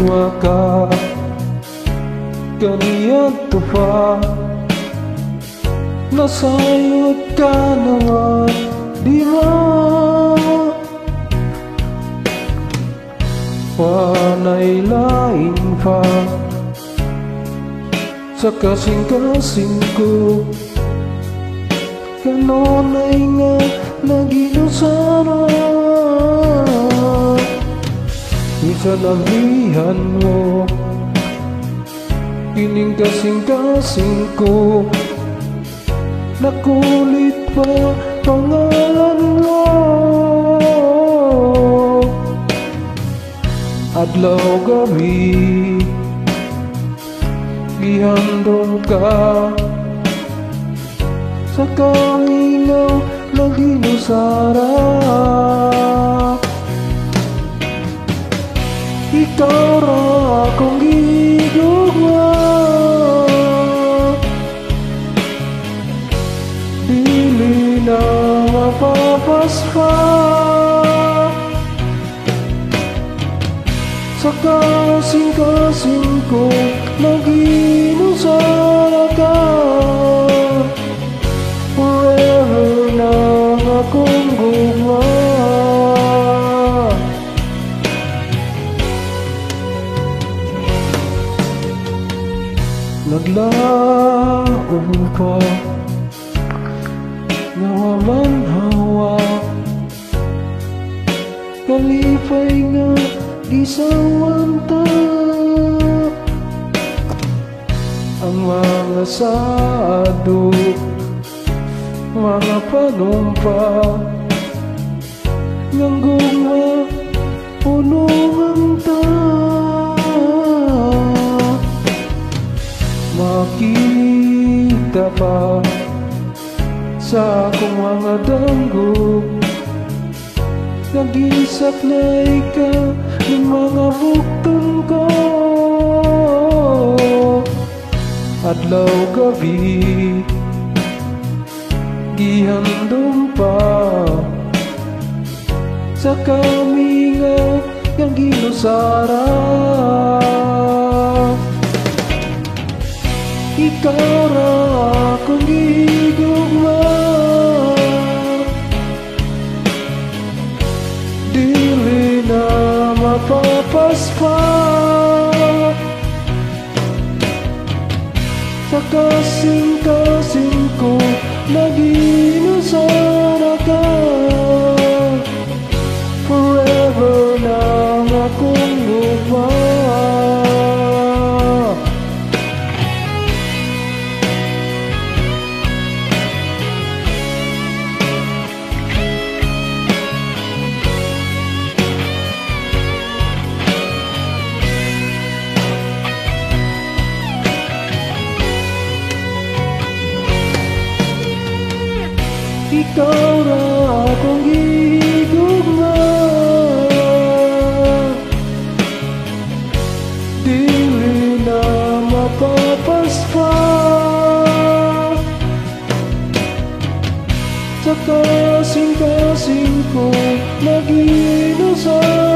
Gigugma ka kaniadto pa. Nasayod ka naman, di ba? Panay lain pa sa kasing-kasing ko. Kanunay nga naginusara. Minsan nabihan mo kining kasing-kasing ko. Nakulit pa pangalan mo. Adlaw gabi gihandom ka sa kamingaw na ginusara. Ikaw ra akong gigugma, dili na mapapaspa. Sa kasing-kasing ko naginusara ka. Forever na akong gugma. Naglaom pa nga mamanhawa, kalipay nga gisawan ta. Ang mga sado, mga panumpa, ngang gugma punungan ta. Makita pa sa akong mga danggog, nagisaklay ka ng mga bukton ko. Adlaw gabi gihandom pa sa kamingaw nga ginusara. Ikaw ra akong gigugma, dili na mapapaspa. Sa kasing-kasing ko naginusara ka. Forever na akong gugma. Ikaw ra akong gigugma, dili na mapapaspa. Sa kasing-kasing ko naginusara.